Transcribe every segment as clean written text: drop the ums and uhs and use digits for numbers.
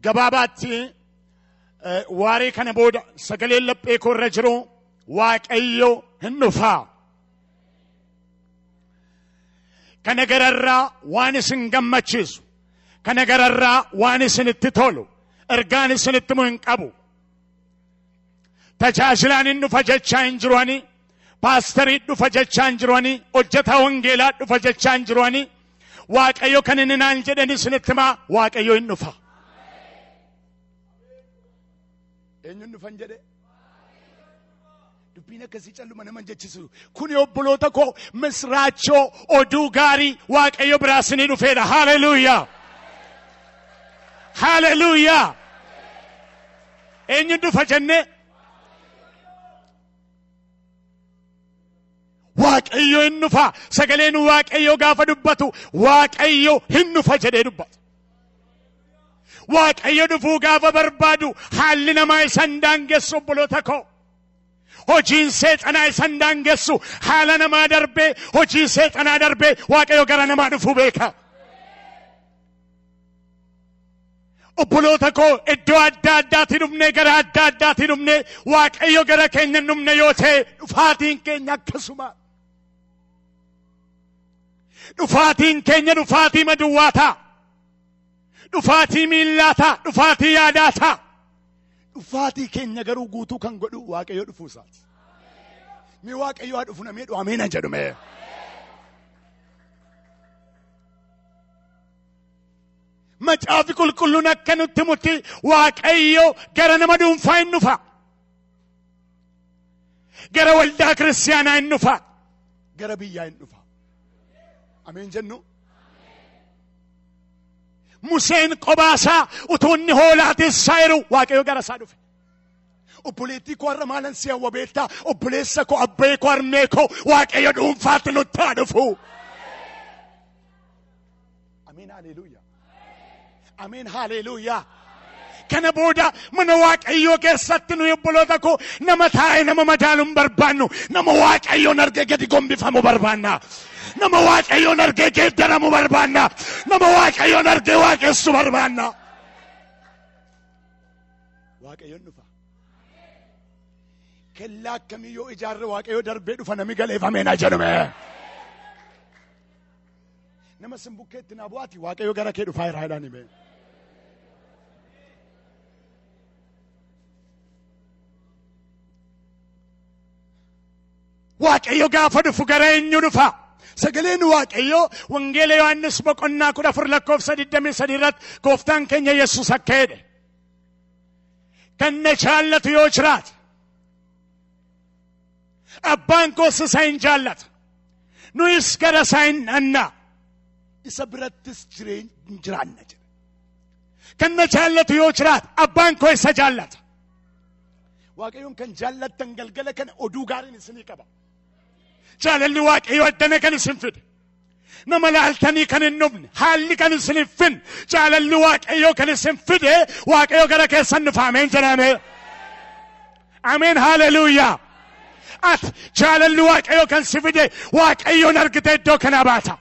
Gabaabaatti waaree kana booda sagaleen laphee koo irra jiru Waaqayyo hin dhufaa. Kana gararraa waan isin gammachiisu, kana gararraa waan isinitti tolu, ergaan isinitti himu hin qabu. Tajaajilaan hin dhufa jechaa hin jiru ani, paasterii dhufa jechaa hin jiru ani, hojjetaa wangeelaa dhufa jechaa hin jiru ani. Waaqayyo kan inni naan jedhan isinitti himaa, Waaqayyo hin dhufa. Eenyuun dhufan jedhe? Dubbiin akkasii calluma nama hin jechisu. Kuni obboloota koo misraachoo oduu gaarii Waaqayyo biraa isinii dhufeedha. Haleluuyaa! Haleluuyaa! Eenyuun dhufa jennee? Waaqayyo hin dhufa. Sagaleen Waaqayyo gaafa dubbatu Waaqayyo hin dhufa jedhee dubbata. Waaqayyo dhufuu gaafa barbaadu haalli namaa isa hin daangessu obboloota koo. Hojiin seexanaa isa hin daangessu. Haala namaa darbee, hojii seexanaa darbee Waaqayyo gara namaa dhufuu beeka. Obboloota koo iddoo adda addaatii dhufnee gara adda addaatii dhufnee Waaqayyo gara keenya hin dhufne yoo ta'e dhufaatiin keenya akkasuma. Dhufaatiin keenya dhufaatii maduwwaa ta'a. Dhufaatii miillaa ta'a. Dhufaatii yaadaa ta'a. Dhufaatii keenya garuu guutuu kan godhu Waaqayyo dhufuu isaati. Mee Waaqayyo haa dhufu namee dhufu ameen hin jedhu mee. Macaafi qulqulluun akka nutti himutti Waaqayyo gara nama dhuunfaa hin dhufa. Gara waldaa kiristaanaa hin dhufa. Gara biyyaa hin dhufa. Ameen jennu. Museen qobaasaa utuu inni hoolaa tissaa jiru Waaqayyo gara isaa dhufe. Obboleettii koo har'a maalan si hawwa beektaa? Obboleessa koo, abbee koo, harmee koo Waaqayyo dhuunfaatti nutti haa dhufu. Ameen haleluuyaa. Ameen haleluuyaa. Kana booda mana Waaqayyoo keessatti nuyi obboloota koo nama taa'e nama madaalu hin barbaannu. Nama Waaqayyoon argee gadi gombifamu barbaanna. Nama Waaqayyoon argee geeddaramu barbaanna. Nama Waaqayyoon argee waaqessu barbaanna. Waaqayyoon dhufa. Kellaa akkamii yoo ijaarre Waaqayyo darbee dhufa nami galeef ameen haa jedhume. Nama simbukkeetti naa bu'aati Waaqayyo gara kee dhufaa jira jedhani mee. Waaqayyo gaafa dhufu gara eenyu dhufa? Sagaleen Waaqayyo Wangeela Yohaannis boqonnaa 14 lakkoofsa 23 irratti gooftaan keenya Yesuus akka jedhe. Kan na jaallatu yoo jiraate abbaan koos isa hin jaallata. Nuyis gara isaa hin dhanna. Isa birattis jireenya jiraanna jedhe. Kan na jaallatu yoo jiraate abbaan koo isa jaallata. Waaqayyoon kan jaallattan galgala kana oduu gaariin isinii qaba. Jaalalli Waaqayyoo addana kan isin fide. Nama laaltanii kan hin dhufne, haalli kan isin hin finne, jaalalli Waaqayyoo kan isin fide, Waaqayyoo gara keessan dhufa. Ameen jedhame. Ameen haleluuyaa. Ati jaalalli Waaqayyoo kan si fide, Waaqayyoon argite iddoo kanaa baata.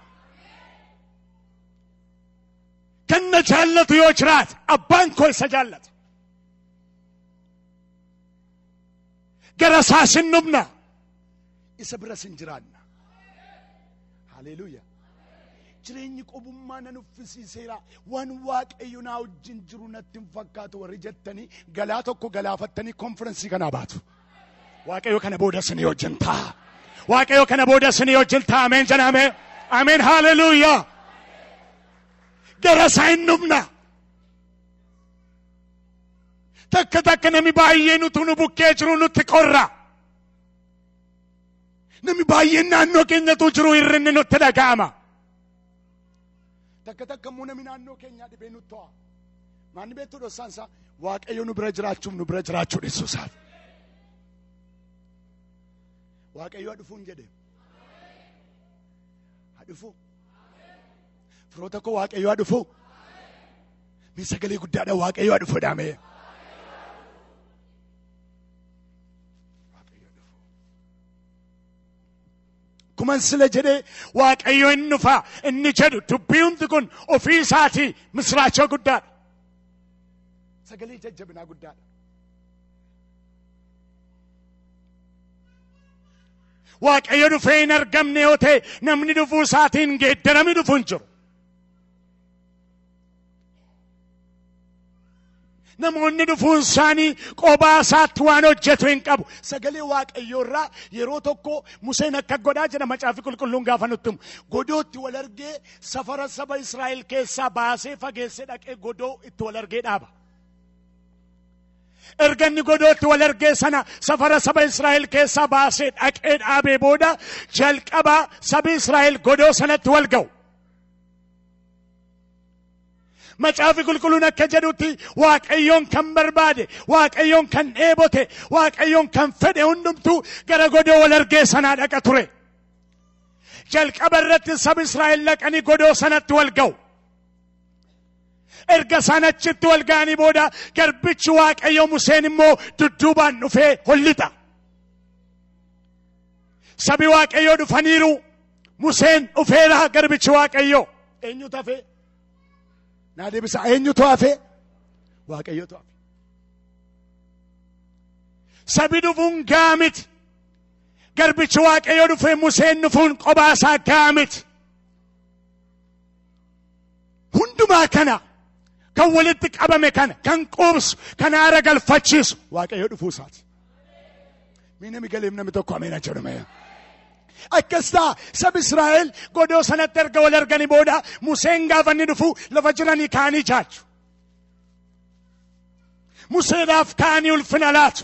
Kan na jaallatu yoo jiraate, abbaan koo isa jaallata. Gara isaas hin dhufna. Isa biras hin jiraanna. Haleluuyaa. Jireenyi qobummaa na nuffisiiseera. Waan Waaqayyo naa wajjin jiru natti hin fakkaatu warri jettanii galaa tokko galaafattanii konferensii kanaa baatu. Waaqayyo kana booda isinii wajjin ta'a. Waaqayyo kana booda isinii wajjin ta'a. Ameen jedhame. Ameen haleluuyaa. Gara isaa hin dhufna. Takka takka namni baay'een utuu nu bukkee jiru nutti qorra. Namni baay'een naannoo keenyatu jiru hir'inni nutti dhaga'ama. Takka takka immoo namni naannoo keenyaa dhibee nutti to'a. Maanni beektu dhoksaan isaa Waaqayyo nu bira jiraachuuf nu bira jiraachuu dhiisuu isaati. Waaqayyo haa dhufuun jedhe. Haa dhufu. Firoota koo Waaqayyo haa dhufu. Mee sagalee guddaadhaan Waaqayyo haa dhufu jedhame. Kuman sila jedhee Waaqayyo hin dhufa inni jedhu dubbii hundi kun ofii isaatii misraachoo guddaadha. Sagalee jajjabinaa guddaadha. Waaqayyo dhufee hin argamne yoo ta'e namni dhufuu isaatiin geeddarami dhufu hin jiru. Namoonni dhufuun isaanii qophaa isaatti waan hojjetu hin qabu. Sagalee Waaqayyoo irraa yeroo tokko Museen akka godhaa jedha macaafi qulqulluun gaafa nutti himu. Godootti wal argee safara saba Israa'el keessaa baasee fageessee dhaqee godoo itti wal argee dhaaba. Erga inni godootti wal argee sana safara saba Israa'el keessaa baasee dhaqee dhaabee booda jalqaba sabi Israa'el godoo sanatti wal ga'u. Macaafi qulqulluun akka jedhutti Waaqayyoon kan barbaade, Waaqayyoon kan dheebote, Waaqayyoon kan fedhe hundumtuu gara godoo wal argee sanaa dhaqa ture. Jalqaba irratti sabi Israa'el dhaqanii godoo sanatti wal ga'u. Erga isaan achitti wal ga'anii booda garbichi Waaqayyoo Museen immoo dudduubaan dhufee hollixa. Sabi Waaqayyoo dhufaniiru. Museen dhufeera garbichi Waaqayyoo. Eenyutu hafe? Naa deebisa, eenyutu hafe? Waaqayyotu hafe. Sabi dhufuun gahaa miti. Garbichi Waaqayyoo dhufee Museen dhufuun qophaa isaa gahaa miti. Hundumaa kana kan walitti qabame kana kan quubsu kan aara galfachiisu Waaqayyo dhufuu isaati. Mee nami galeef namni tokko ameen jedhame. Akkas ta'a sabi Israa'el godoo sanatti erga wal arganii booda Museen gaafa inni dhufu lafa jiranii ka'anii jaachu. Museedhaaf ka'anii ulfina laatu.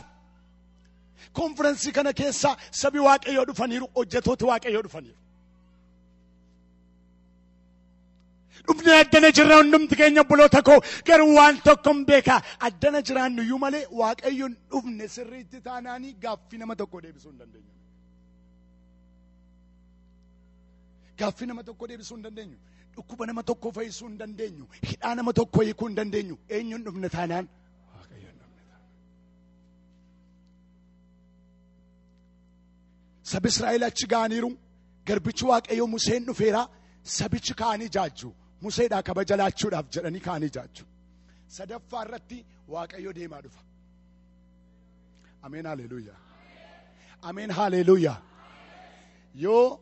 Konferensii kana keessa sabi Waaqayyoo dhufaniiru, hojjetooti Waaqayyoo dhufaniiru. Dhufnee addana jirra hundumti keenya obboloota koo, garuu waan tokko hin beekaa. Addana jiraannu iyyuu malee Waaqayyoon dhufne sirriitti taanaanii gaaffii nama tokko deebisuu hin dandeenyu. Gaaffii nama tokko deebisuu hin dandeenyu. Dhukkuba nama tokko fayyisuu hin dandeenyu. Hidhaa nama tokko hiikuu hin dandeenyu. Eenyuun dhufne taanaan? Waaqayyoon dhufne taanaan. Sabi Israa'el achi ga'aniiru. Garbichi Waaqayyoo Museen dhufeera. Sabichi ka'anii jaajju. Museedhaa kabaja laachuudhaaf jedhanii ka'anii jaajju. Sadaffaa irratti Waaqayyo deemaa dhufa. Ameen haleluuyaa. Ameen haleluuyaa. Yoo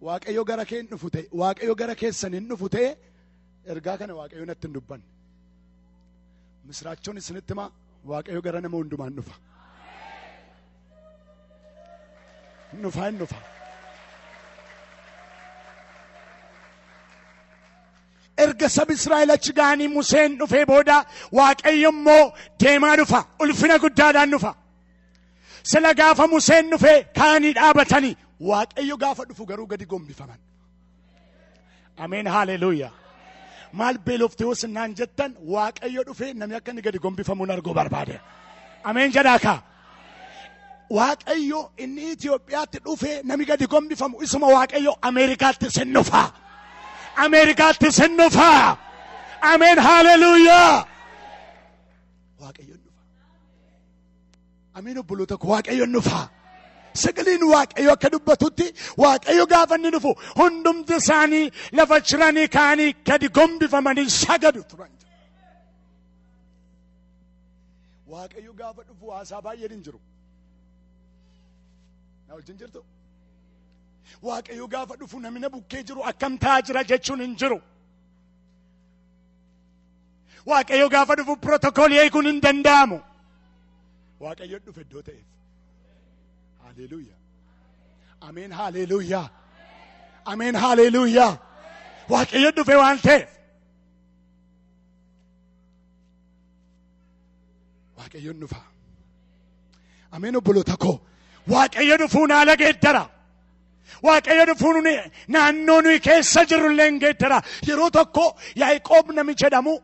Waaqayyo gara kee hin dhufu ta'e, Waaqayyo gara keessan hin dhufu ta'e, ergaa kana Waaqayyo natti hin dubbanne. Misiraachoon isinitti himaa, Waaqayyo gara nama hundumaan dhufa. Hin dhufa, hin dhufa. Erga sabi Israa'el achi ga'anii Museen dhufee booda Waaqayyo immoo deemaa dhufa. Ulfina guddaadhaan dhufa. Sila gaafa Museen dhufee ka'anii dhaabatanii Waaqayyo gaafa dhufu garuu gadi gombifaman. Ameen haleluuyaa. Maal beeloftee yoo sinnaan jettan Waaqayyo dhufee namni akka inni gadi gombifamuun arguu barbaade. Ameen jedhaa kaa. Waaqayyo inni Itoophiyaatti dhufee namni gadi gombifamu isuma Waaqayyo Ameerikaatti sin dhufa. Ameerikaatti sin dhufa. Ameen haleluuyaa. Waaqayyo dhufa. Ameen obboloota koo, Waaqayyo dhufa. Sagaleen Waaqayyo akka dubbatutti Waaqayyo gaafa inni dhufu hundumti isaanii lafa jiranii ka'anii gadi gombifamanii sagadu turan. Waaqayyo gaafa dhufu haasaa baay'een hin jiru. Na wajjin jirtu? Waaqayyo gaafa dhufu namni na bukkee jiru akkam ta'aa jira jechuun hin jiru. Waaqayyo gaafa dhufu pirootokoolii eeguun hin danda'amu. Waaqayyo dhufe iddoo ta'eef. Haleluuyaa. Ameen haleluuyaa. Ameen haleluuyaa. Waaqayyo dhufe waan ta'eef. Waaqayyo dhufa. Ameen obboloota koo. Waaqayyo dhufuun haala geeddara. Waaqayyo dhufuun naannoo nuyi keessa jirru illee hin geeddara. Yeroo tokko Yaaqoob nami jedhamu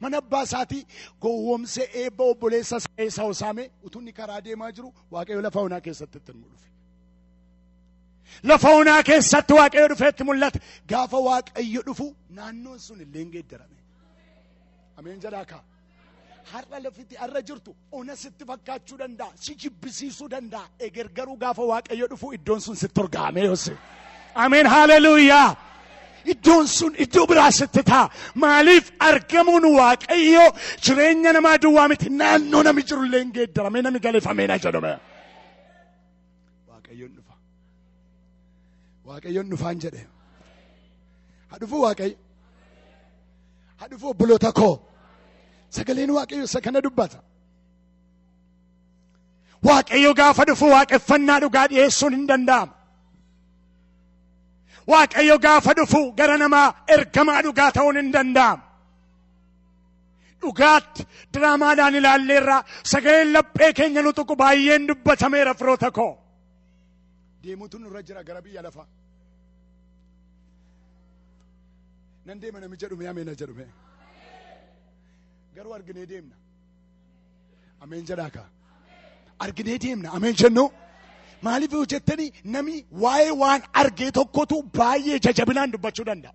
mana abbaa isaatii gowwoomsee eebba obboleessa isaa Esaawu saame utuu inni karaa deemaa jiru Waaqayyo lafa onaa keessatti itti mul'ate. Lafa onaa keessatti Waaqayyo dhufee itti mul'ate. Gaafa Waaqayyo dhufu naannoon sun illee hin geeddarame. Ameen jedhaa kaa. Har'a lafti har'a jirtu ona sitti fakkaachuu danda'a, si jibbisiisuu danda'a. Eger garuu gaafa Waaqayyo dhufu iddoon sun sitti urgaa'ame yoose. Ameen haleluuyaa. Iddoon sun iddoo biraa sitti ta'a. Maaliif argamuun Waaqayyoo jireenya namaa duwwaa miti, naannoo nami jirullee hin geeddaramee nami galifamee na jedhame. Waaqayyoon dhufa. Waaqayyoon dhufaan jedhe. Haa dhufu Waaqayyo. Haa dhufu obboloota koo. Sagaleen Waaqayyo isa kana dubbata. Waaqayyo gaafa dhufu waaqeffannaa dhugaa dhiyeessuun hin danda'amu. Waaqayyo gaafa dhufu gara namaa ergamaa dhugaa ta'uun hin danda'amu. Dhugaatti diraamaadhaan ilaalleerraa sagaleen laphee keenya nu tuqu baay'een dubbatameera firoota koo. Deemuutu nurra jira gara biyya lafaa. Nan deema nami jedhume ameen jedhume. Garuu arginee deemna. Ameen jedhaa kaa. Arginee deemna ameen jennu. Maaliif yoo jettanii, nami waa'ee waan argee tokkotu baay'ee jajabinaan dubbachuu danda'a.